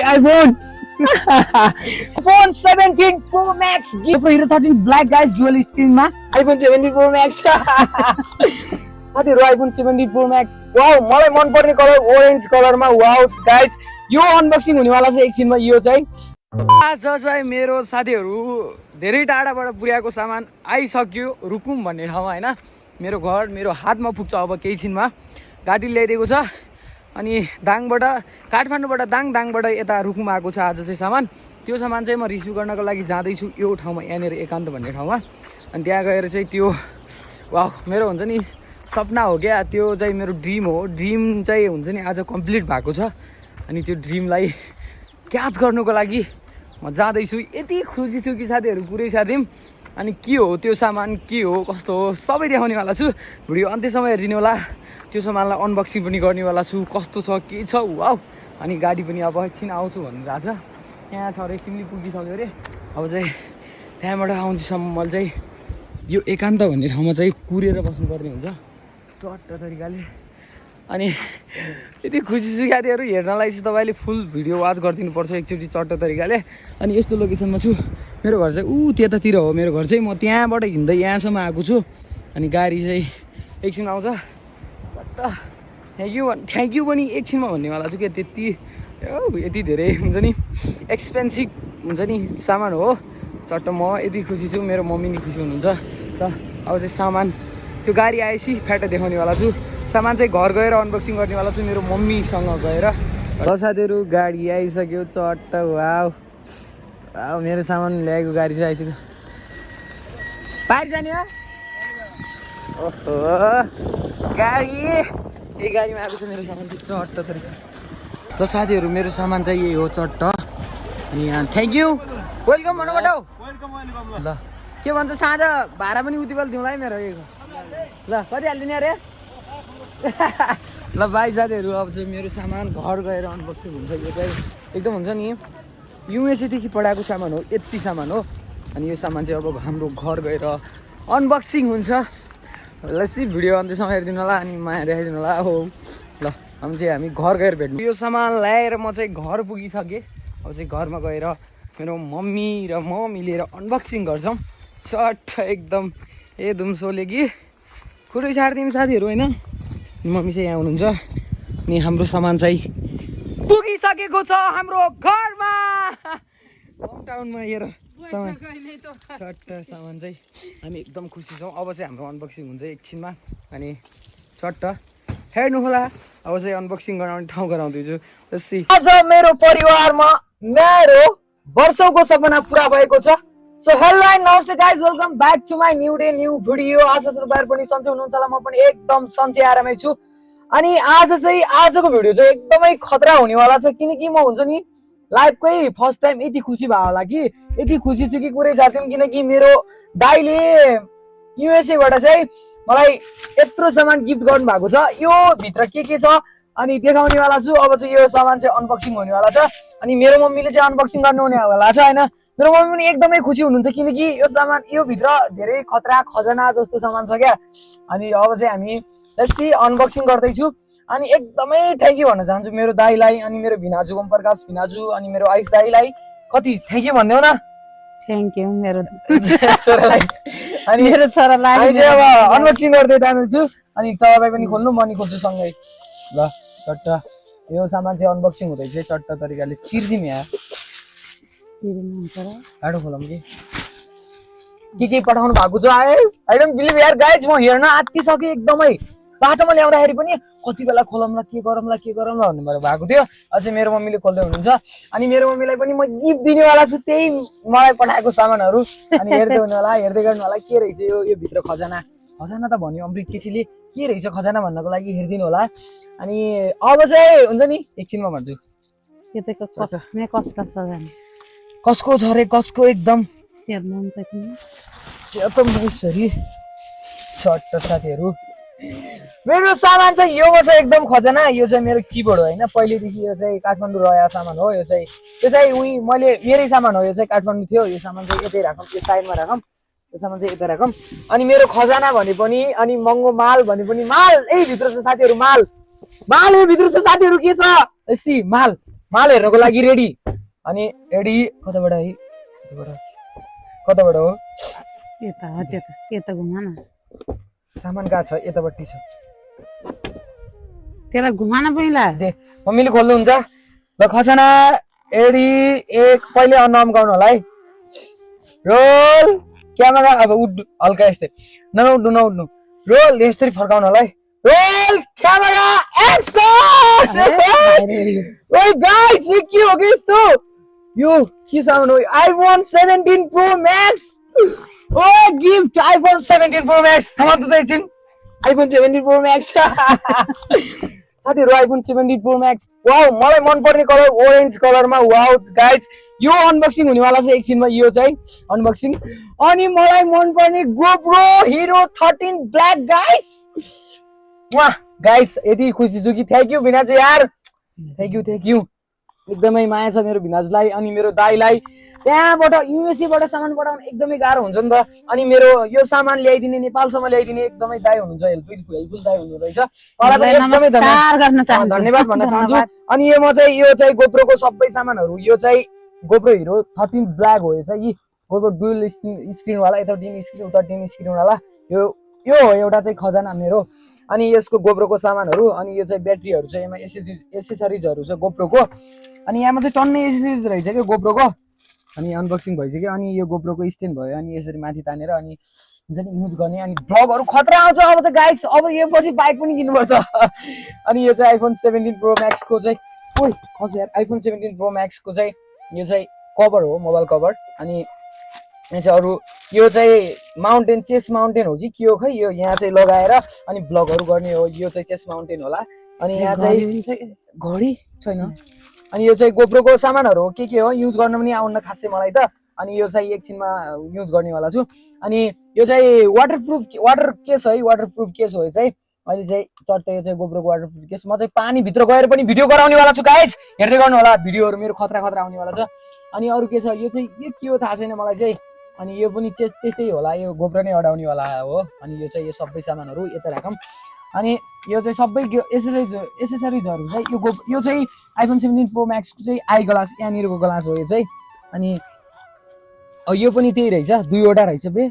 iPhone. iPhone 17 Pro Max gift for Hero 13 Black guys dual screen मा iPhone 17 Pro Max. साथीहरु iPhone 17 Pro Max. Wow मलाई मन पर्ने colour orange कलरमा. Wow guys यो unboxing हुनेवाला छ एकछिनमा. यो चाहिँ आज चाहिँ मेरो साथीहरु धेरै टाढाबाट पुर्याएको सामान आइसक्यो रुकुम भन्ने ठाउँमा हैन. मेरो घर मेरो हातमा पुग्छ अब केही छिनमा. गाडी ल्याइदिएको छ अनि दाङबाट काठमाडौँबाट दाङबाट यता रुकुम आएको छ आज चाहिँ सामान. त्यो सामान चाहिँ म रिसिभ गर्नको लागि जाँदै छु यो ठाउँमा यहाँनिर एकान्त भन्ने ठाउँमा. अनि त्यहाँ गएर चाहिँ त्यो वाउ मेरो हुन्छ नि सपना हो क्या. त्यो चाहिँ मेरो ड्रिम हो. ड्रिम चाहिँ हुन्छ नि आज कम्प्लिट भएको छ. अनि त्यो ड्रिमलाई क्याच गर्नुको लागि म जाँदैछु. यति खुसी छु कि साथीहरू पुरै साथी. अनि के हो त्यो सामान के हो कस्तो हो सबै देखाउनेवाला छु. भिडियो अन्त्यसम्म हेरिदिनु होला. त्यो सामानलाई अनबक्सिङ पनि गर्नेवाला छु कस्तो छ के छ. वाउ अनि गाडी पनि अब एकछिन आउँछु भनिरहेको छ. यहाँ छ अरे सिमली पुगिसक्यो अरे. अब चाहिँ त्यहाँबाट आउँछसम्म मैले चाहिँ यो एकान्त भन्ने ठाउँमा चाहिँ कुरेर बस्नुपर्ने हुन्छ चट्ट तरिकाले. अनि यति खुसी छु साथीहरू हेर्नलाई चाहिँ तपाईँले फुल भिडियो वाच गरिदिनुपर्छ एकचोटि चट्ट तरिकाले. अनि यस्तो लोकेसनमा छु. मेरो घर चाहिँ त्यतातिर हो. मेरो घर चाहिँ म त्यहाँबाट हिँड्दै यहाँसम्म आएको छु. अनि गाडी चाहिँ एकछिन आउँछ चट्ट. थ्याङ्क यू पनि एकछिनमा भन्नेवाला छु क्या. यति धेरै हुन्छ नि एक्सपेन्सिभ हुन्छ नि सामान हो. चट्ट म यति खुसी छु. मेरो मम्मी नि खुसी हुनुहुन्छ. र अब चाहिँ सामान त्यो गाडी आएपछि फ्याट देखाउनेवाला छु. सामान चाहिँ घर गएर अनबक्सिङ गर्नेवाला छु मेरो मम्मीसँग गएर. ल साथीहरू गाडी आइसक्यो चट्ट. वाउ वाउ मेरो सामान ल्याएको गाडी चाहिँ आइसक्यो. बाहिर जाने हो. ओहो गाडी यही गाडीमा आएको छ मेरो सामान चाहिँ चट्ट तरिका. ल साथीहरू मेरो सामान चाहिँ यही हो चट्ट. अनि यहाँ थ्याङ्क यू वेलकम भन्नुबाट हौ. ल के भन्छ साँझ भाडा पनि उति बेला दिउँला है मेरो. ल कति हालिदिने अरे. ल भाइ साथीहरू अब चाहिँ मेरो सामान घर गएर अनबक्सिङ हुन्छ. यो चाहिँ एकदम हुन्छ नि युएसएदेखि पठाएको सामान हो. यति सामान हो. अनि यो सामान चाहिँ अब हाम्रो घर गएर अनबक्सिङ हुन्छ. ल सी भिडियो अन्त्यसम्म हेरिदिनु होला अनि माया देखाइदिनु होला. हो ल अब चाहिँ हामी घर गएर भेट्नु. यो सामान ल्याएर म चाहिँ घर पुगिसकेँ. अब चाहिँ घरमा गएर मेरो मम्मी र म मिलेर अनबक्सिङ गर्छौँ चट्ट एकदम. दुम्सोले कि कुरै छाडिदिउँ साथीहरू होइन. मम्मी चाहिँ यहाँ हुनुहुन्छ. अनि हाम्रो सामान चाहिँ पुगिसकेको छ हाम्रो घरमा होम टाउनमा. हेर सामान चट्ट सामान चाहिँ हामी एकदम खुसी छौँ. अब चाहिँ हाम्रो अनबक्सिङ हुन्छ एकछिनमा. अनि चट्ट हेर्नु होला. अब चाहिँ अनबक्सिङ गराउने ठाउँ गराउँदैछु. आज मेरो परिवारमा मेरो वर्षौको सपना पुरा भएको छ. सो हेलो एन्ड नमस्ते guys welcome back to my new day new video. आशा छ तपाईँहरू पनि सन्चै हुनुहुन्छ होला. म पनि एकदम सन्चै आरामै छु. अनि आजको भिडियो चाहिँ एकदमै खतरा हुनेवाला छ. किनकि म हुन्छ नि लाइफकै फर्स्ट टाइम यति खुसी भयो होला कि यति खुसी छु कि कुरै जाथ्यौँ. किनकि मेरो दाइले युएसएबाट चाहिँ मलाई यत्रो सामान गिफ्ट गर्नु भएको छ. यो भित्र के छ अनि देखाउनेवाला छु. अब चाहिँ यो सामान चाहिँ अनबक्सिङ हुनेवाला छ. अनि मेरो मम्मीले चाहिँ अनबक्सिङ गर्नु हुनेवाला छ होइन. मेरो मम्मी पनि एकदमै खुसी हुनुहुन्छ किनकि यो सामान यो भित्र धेरै खतरा खजना जस्तो सामान छ क्या. अनि अब चाहिँ हामी लेट्स सी अनबक्सिङ गर्दैछु. अनि एकदमै थ्याङ्क यू भन्न चाहन्छु मेरो दाइलाई अनि मेरो भिनाजु ओम प्रकाश भिनाजु अनि मेरो आयुष दाइलाई. कति थ्याङ्क यू भनिदेऊ न. थ्याङ्क यू मेरो छोरालाई. अनि मेरो छोरालाई हामी चाहिँ अब अनबक्सिङ गर्दै जाँदैछु. अनि तपाईँ पनि खोल्नु म नि खोल्छु सँगै. ल चट्ट यो सामान चाहिँ अनबक्सिङ हुँदैछ चट्ट तरिकाले. चिर्दिउँ यहाँ बाटो खोलौँ के पठाउनु भएको छ. आई डोन्ट बिलिभ यार गाइज म हेर्न आत्तिसकेँ एकदमै. बाटोमा ल्याउँदाखेरि पनि कति बेला खोलौँला के गरौँला भन्नु भएको थियो. अझै मेरो मम्मीले खोल्दै हुनुहुन्छ. अनि मेरो मम्मीलाई पनि म गिफ्ट दिनेवाला छु त्यही मलाई पठाएको सामानहरू. अनि हेर्दै हुनु होला हेर्दै गर्नु होला के रहेछ यो भित्र खजाना. खजाना त भन्यो अमृत केसीले के रहेछ खजाना भन्नको लागि हेरिदिनु होला. अनि अब चाहिँ हुन्छ नि एकछिनमा भन्छु कसको छ रे कसको एकदम चट्ट साथीहरू मेरो सामान चाहिँ यो छ एकदम खजना. यो चाहिँ मेरो किबोर्ड हो होइन. पहिलेदेखि यो चाहिँ काठमाडौँ रहेको सामान हो. यो चाहिँ उही मैले मेरै सामान हो. यो चाहिँ काठमाडौँ थियो. यो सामान चाहिँ यतै राखौँ यो साइडमा राखौँ. यो सामान चाहिँ यता राखौँ. अनि मेरो खजाना भने पनि अनि महँगो माल भने पनि माल यही भित्र छ साथीहरू. माल यो भित्र छ साथीहरू. के छ सी माल माल हेर्नको लागि रेडी अनि रेडी कताबाट है कताबाट हो यता घुमा न सामान कहाँ छ यतापट्टि छ त्यसलाई घुमा न पहिला दे मम्मीले खोल्नुहुन्छ ल खसना एडी एक पहिले नाम गाउनु होला है रोल क्यामेरा अब उड हल्का यस्तै नउड्नु रोल यसरी फर्काउनु होला है रोल क्यामेरा एक्सन ओइ गाइस यो के हो के यस्तो यो के सामान हो आइफोन 17 प्रो म्याक्स ओ गिफ्ट आइफोन 17 प्रो म्याक्स समात्नु त एकछिन आइफोन 17 प्रो म्याक्स साथीहरु आइफोन 17 प्रो म्याक्स वाउ मलाई मन पर्ने कलर ओरेन्ज कलरमा वाउ गाइज यो अनबक्सिङ हुनेवाला छ एकछिनमा यो चाहिँ अनबक्सिङ अनि मलाई मन पर्ने गोप्रो हिरो 13 ब्ल्याक गाइज वाह गाइज यति खुसी छु कि थ्यांक यू भिनाज यार थ्यांक यू एकदमै माया छ मेरो भिनाजलाई अनि मेरो दाइलाई त्यहाँबाट युएसए बाट सामान पठाउन एकदमै गाह्रो हुन्छ नि त अनि मेरो यो सामान ल्याइदिने नेपालसम्म ल्याइदिने एकदमै दाइ हुनुहुन्छ हेल्पफुल दाइ हुनु रहेछ उहाँलाई पनि एकदमै धन्यवाद भन्न चाहन्छु अनि यो यो चाहिँ गोप्रोको सबै सामानहरु यो चाहिँ गोप्रो हिरो 13 ब्ल्याक हो यो चाहिँ यी गोप्रो डुअल स्क्रिन वाला यता 3 स्क्रिन उता 3 स्क्रिन वाला यो हो एउटा चाहिँ खजाना मेरो अनि यसको गोप्रोको सामानहरु अनि यो चाहिँ ब्याट्रीहरु चाहिँ यसमा एसेसरिजहरु छ गोप्रोको अनि यामा चाहिँ टन्नै एसेसरिज रहेछ के गोप्रोको अनि अनबक्सिङ भइसक्यो अनि यो गोप्रोको स्ट्यान्ड भयो अनि यसरी माथि तानेर अनि हुन्छ नि युज गर्ने अनि भ्लगहरु खतरा आउँछ अब चाहिँ गाइस अब यो पछि बाइक पनि किन्नुपर्छ अनि यो चाहिँ आइफोन 17 प्रो म्याक्स को चाहिँ ओइ खस यार आइफोन 17 प्रो म्याक्स को चाहिँ यो चाहिँ कभर हो मोबाइल कभर अनि यहाँ चाहिँ अरु यो चाहिँ माउन्टेन चेस्ट माउन्टेन हो कि के हो खै यो यहाँ चाहिँ लगाएर अनि ब्लगहरु गर्ने हो यो चाहिँ चेस्ट माउन्टेन होला अनि यहाँ चाहिँ घडी छैन अनि यो चाहिँ गोप्रोको सामानहरु हो के हो युज गर्न पनि आउन खासै मलाई त अनि यो चाहिँ एकछिनमा युज गर्नेवाला छु अनि यो चाहिँ वाटर केस हो यो चाहिँ अहिले चाहिँ चट्टै यो चाहिँ गोप्रोको वाटरप्रुफ केस म चाहिँ पानी भित्र गएर पनि भिडियो गराउनेवाला छु गाइस हेर्दै गर्नु होला भिडियोहरु मेरो खतरा आउनेवाला छ अनि अरु के छ यो चाहिँ यो के हो थाहा छैन मलाई चाहिँ अनि यो पनि त्यस्तै होला यो गोप्रो नै अडाउनेवाला हो अनि यो चाहिँ यो सबै सामानहरु यता राखम अनि यो चाहिँ सबै एसेसरिजहरु चाहिँ यो चाहिँ आइफोन 17 प्रो म्याक्स को चाहिँ आई ग्लास यहाँनिरको ग्लास हो यो चाहिँ अनि यो पनि त्यही रहेछ दुईवटा रहेछ बे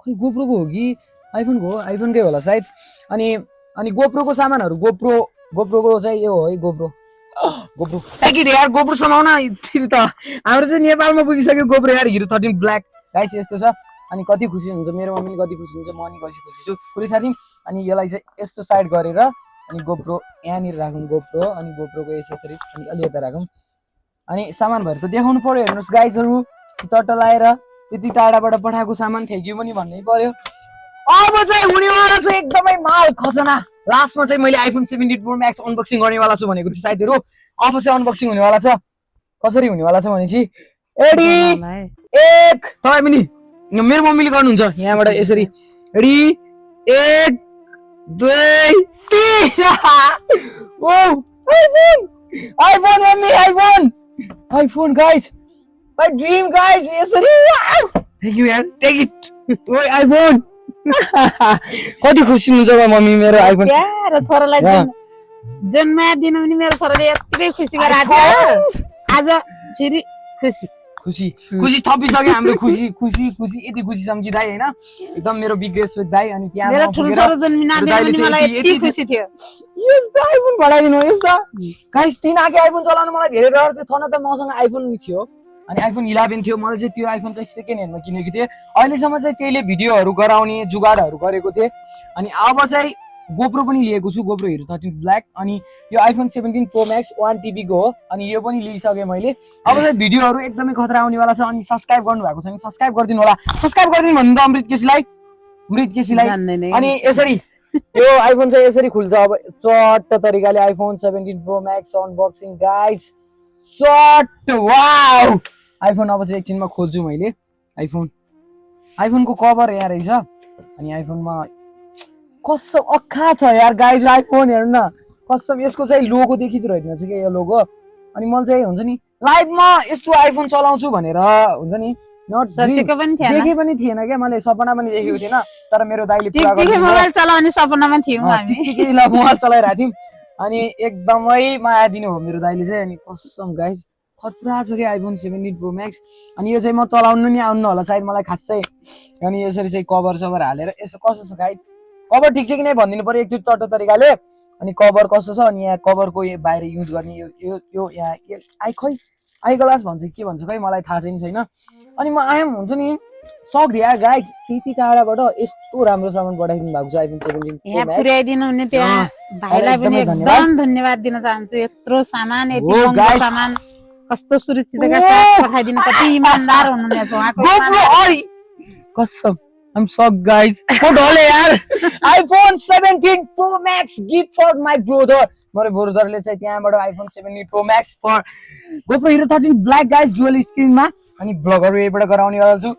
खै गोप्रोको हो कि आइफोनको हो आइफोनकै होला सायद अनि गोप्रोको सामानहरु गोप्रोको चाहिँ यो हो है गोप्रो प्याकेट यार गोप्रो समाउन त हाम्रो चाहिँ नेपालमा पुगिसक्यो गोप्रो यार हिरो 13 ब्ल्याक गाइस यस्तो छ अनि कति खुसी हुन्छ मेरो मम्मीले कति खुसी हुन्छ म नि कति खुसी छु पुरै साथी अनि यसलाई चाहिँ यस्तो साइड गरेर अनि गोप्रो यहाँनिर राखौँ गोप्रो अनि गोप्रोको एसेसरिज अनि अलि यता राखौँ अनि सामान भएर त देखाउनु पर्यो हेर्नुस् गाइसहरु चट्ट लाएर त्यति टाढाबाट पठाएको सामान थ्यांक यू पनि भन्नै पर्यो अब चाहिँ हुनेवाला छ एकदमै माल खजना लास्टमा चाहिँ मैले आइफोन 17 प्रो म्याक्स अनबक्सिङ गर्नेवाला छु भनेको थिएँ साथीहरु अब चाहिँ अनबक्सिङ हुनेवाला छ कसरी हुनेवाला छ भनेपछि एडी एक तपाईँ पनि मेरो मम्मीले गर्नुहुन्छ यहाँबाट यसरी रेडी 1 2 3 ओ iPhone mummy iPhone guys my dream guys यसरी थ्यांक यू यार टेक इट ओइ आइफोन कति खुसी हुन्छ बा मम्मी मेरो आइफोन यार छोरालाई जन्म दिन पनि मेरो छोराले यतिकै खुसी गराएको आज फेरि खुसी थपिसक्यो हाम्रो खुसी यति खुसी छम कि दाइ हैन एकदम मेरो बिग रेस्पेक्ट दाइ अनि त्यहाँ मेरो ठुलो छोरो जन्मिना दिन पनि मलाई यति खुसी थियो यस्तो आइफोन भडाइदिनु यस्तो गाइस 3 आके आइफोन चलाउन मलाई धेरै डर थियो थन त मसँग आइफोन थियो अनि आइफोन 11 थियो मैले चाहिँ त्यो आइफोन चाहिँ सेकेन्ड ह्यान्डमा किनेको थिएँ अहिलेसम्म चाहिँ त्यसले भिडियोहरु गराउने जुगाडहरु गरेको थिएँ अनि अब चाहिँ गोप्रो पनि लिएको छु गोप्रो हिरो 13 ब्ल्याक अनि यो आइफोन 17 प्रो म्याक्स 1 TB को हो अनि यो पनि लिइसके मैले अब चाहिँ भिडियोहरु एकदमै खतरा आउनेवाला छ अनि सब्स्क्राइब गर्नु भएको छ भने सब्स्क्राइब गरिदिनु होला सब्स्क्राइब गरिदिनु भन्नु त अमृत केसीलाई अनि यसरी यो आइफोन चाहिँ यसरी खुल्छ अब चट्ट तरिकाले iPhone 17 pro Max unboxing guys shut wow iPhone अब चाहिँ एकछिनमा खोल्छु मैले आइफोनको कभर यहाँ रहेछ अनि आइफोनमा कसम अखा छ यार गाइस आइफोन हेर्नु न कसम यसको चाहिँ लोगो देखिदिरो हैन छ के यो लोगो अनि मैले चाहिँ हुन्छ नि लाइभमा यस्तो आइफोन चलाउँछु भनेर हुन्छ नि नट सोचेको पनि थिएन देखे पनि थिएन के मैले सपना पनि देखेको थिएन तर मेरो दाइले पुरा गर्यो मोबाइल चलाउने सपनामा थियौ हामी टिकटिकला मोबाइल चलाइरा थियौ अनि एकदमै माया दिनु हो मेरो दाइले चाहिँ। अनि कसम गाइस खतरा छ कि आइफोन 17 प्रो म्याक्स। अनि यो चाहिँ म चलाउनु नि आउनु होला सायद मलाई खासै। अनि यसरी चाहिँ कभर सभर हालेर यसो कसो छ गाइस, कभर ठिक छ कि नै भनिदिनु पर्यो एकचोटि चट्टो तरिकाले। अनि कभर कस्तो छ, अनि यहाँ कभरको बाहिर युज गर्ने यो यहाँ आई ग्लास भन्छ के भन्छ खै मलाई थाहा छैन। अनि म आएम हुन्छ नि सक्ड यार गाइस, त्यति टाढाबाट यस्तो राम्रो सामान पठाइदिनु भएको छ आइफोन 17 प्रो यहाँ म्याक्स। पुर्याइदिनु हुने त्यहाँ भाइलाई पनि एकदम धन्यवाद दिन चाहन्छु। यत्रो सामान यति महँगो सामान कस्तो सुरक्षितका साथ पठाइदिनु, कति इमानदार हुनुहुनेछ उहाँको। कसम I'm shocked guys. What all यार? iPhone 17 Pro Max gift for my brother. मेरो ब्रदरले चाहिँ त्यहाँबाट iPhone 17 Pro Max for GoPro Hero 13 Black guys dual screen मा। अनि ब्लगहरु यहीबाट गराउने वाला छु।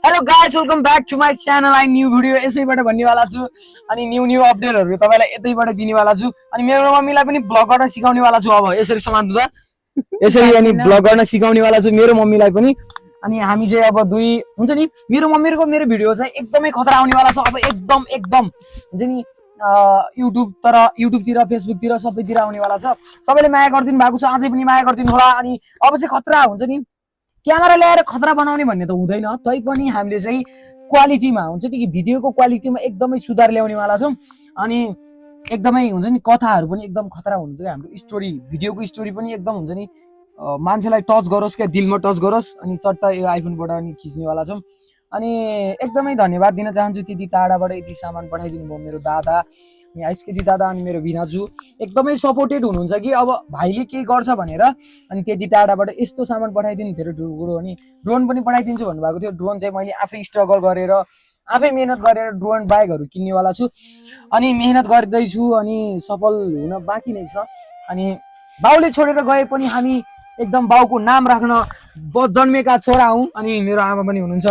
Hello guys, welcome back to my channel. I new video यसैबाट भन्ने वाला छु। अनि न्यू अपडेटहरु तपाईलाई यतैबाट दिने वाला छु। अनि मेरो मम्मीलाई पनि ब्लग गर्न सिकाउने वाला छु। अब यसरी समात्नु त, यसरी अनि ब्लग गर्न सिकाउने वाला छु मेरो मम्मीलाई पनि। अनि हामी चाहिँ अब दुई हुन्छ नि मेरो मम्मीको मेरो भिडियो चाहिँ एकदमै खतरा आउने वाला छ। अब एकदम हुन्छ नि युट्युबतिर फेसबुकतिर सबैतिर आउने वाला छ। सबैले माया गरिदिनु भएको छ, अझै पनि माया गरिदिनु होला। अनि अब चाहिँ खतरा हुन्छ नि, क्यामेरा ल्याएर खतरा बनाउने भन्ने त हुँदैन, तै पनि हामीले चाहिँ क्वालिटीमा हुन्छ नि भिडियोको क्वालिटीमा एकदमै सुधार ल्याउने वाला छौँ। अनि एकदमै हुन्छ नि कथाहरू पनि एकदम खतरा हुन्छ क्या। हाम्रो स्टोरी भिडियोको स्टोरी पनि एकदम हुन्छ नि मान्छेलाई टच गरोस् क्या, दिलमा टच गरोस्। अनि चट्ट यो आइफोनबाट अनि खिच्नेवाला छौँ। अनि एकदमै धन्यवाद दिन चाहन्छु त्यति टाढाबाट यति सामान पठाइदिनु भयो मेरो दादा, अनि आइसकेटी दादा अनि मेरो भिनाजु एकदमै सपोर्टेड हुनुहुन्छ कि अब भाइले के गर्छ भनेर। अनि त्यति टाढाबाट यस्तो सामान पठाइदिनु धेरै ठुलो। अनि ड्रोन पनि पठाइदिन्छु भन्नुभएको थियो। ड्रोन चाहिँ मैले आफै स्ट्रगल गरेर आफै मेहनत गरेर ड्रोन बाइकहरू किन्नेवाला छु। अनि मेहनत गर्दैछु अनि सफल हुन बाँकी नै छ। अनि बाउले छोडेर गए पनि हामी एकदम बाउको नाम राख्न जन्मेका छोरा हुँ। अनि मेरो आमा पनि हुनुहुन्छ,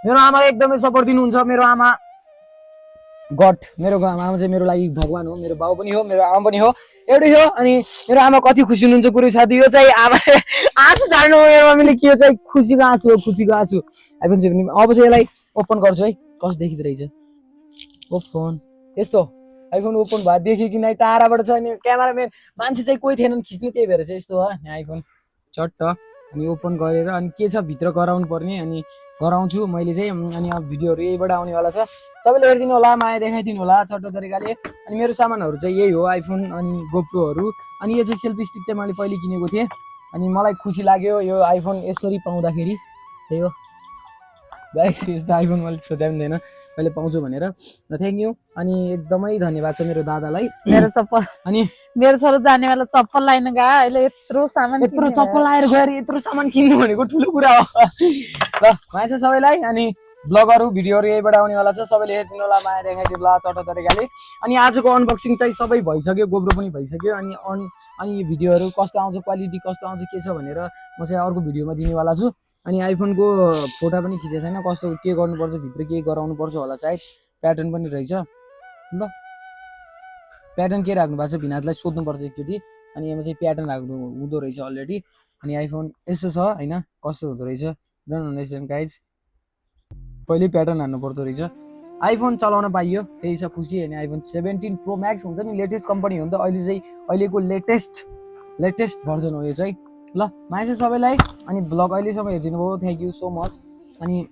मेरो आमाले एकदमै सपोर्ट दिनुहुन्छ। मेरो आमा गड, मेरो आमा चाहिँ मेरो लागि भगवान हो। मेरो बाउ पनि हो, मेरो आमा पनि हो, एउटै हो। अनि मेरो आमा कति खुसी हुनुहुन्छ कुरो साथी, यो चाहिँ आमा आँसु झार्नु मेरो मम्मीले के चाहिँ खुसीको आँसु हो, खुसीको आँसु। आइफोन 17 अब चाहिँ यसलाई ओपन गर्छु है, कस्तो देखिँदो रहेछ फोन। यस्तो आइफोन ओपन भए देखेँ कि नै टाढाबाट छ। अनि क्यामेराम्यान मान्छे चाहिँ कोही थिएनन् खिच्ने, त्यही भएर चाहिँ यस्तो हो आइफोन चट्ट। अनि ओपन गरेर अनि के छ भित्र गराउनु पर्ने, अनि गराउँछु मैले चाहिँ। अनि अब भिडियोहरू यहीबाट आउनेवाला छ, सबैले हेरिदिनु होला, माया देखाइदिनु होला चट्ट तरिकाले। अनि मेरो सामानहरू चाहिँ यही हो, आइफोन अनि गोप्रोहरू। अनि यो चाहिँ सेल्फी स्टिक चाहिँ मैले पहिले किनेको थिएँ। अनि मलाई खुसी लाग्यो यो आइफोन यसरी पाउँदाखेरि। त्यही हो गाइस, यस्तो आइफोन मैले सोचे पनि थिएन कहिले पाउँछु भनेर। Thank you. अनि एकदमै धन्यवाद छ मेरो दादालाई। मेरो चप्पल अनि मेरो छोरो जाने बेला चप्पल लाइन गयो, अहिले यत्रो सामान यत्रो चप्पल लाएर गएर यत्रो सामान किन्नु भनेको ठुलो कुरा हो। ल माया छ सबैलाई। अनि ब्लगहरू भिडियोहरू यहीबाट आउनेवाला छ, सबैले हेरिदिनु होला, माया देखाइदिनु होला चट्ट तरिकाले। अनि आजको अनबक्सिङ चाहिँ सबै भइसक्यो, गोप्रो पनि भइसक्यो। अनि भिडियोहरू कस्तो आउँछ, क्वालिटी कस्तो आउँछ, के छ भनेर म चाहिँ अर्को भिडियोमा दिनेवाला छु। अनि आइफोनको फोटो पनि खिचेको छैन, कस्तो के गर्नुपर्छ भित्र के गराउनु पर्छ होला, सायद प्याटर्न पनि रहेछ। ल प्याटर्न के राख्नु भएको छ भिनाजलाई सोध्नुपर्छ एकचोटि। अनि यसमा चाहिँ प्याटर्न राख्नु हुँदो रहेछ अलरेडी। अनि आइफोन यस्तो छ होइन, कस्तो हुँदो रहेछ डोन्ट अन्डरस्ट्यान्ड गाइज, पहिले प्याटर्न हान्नु पर्दो रहेछ। आइफोन चलाउन पाइयो त्यही छ खुसी। अनि आइफोन 17 प्रो म्याक्स हुन्छ नि लेटेस्ट कम्पनी हो नि त, अहिलेको लेटेस्ट भर्जन हो यो चाहिँ। ल माया छ सबैलाई। अनि ब्लग अहिलेसम्म हेरिदिनु भयो, थ्याङ्क यू सो मच। अनि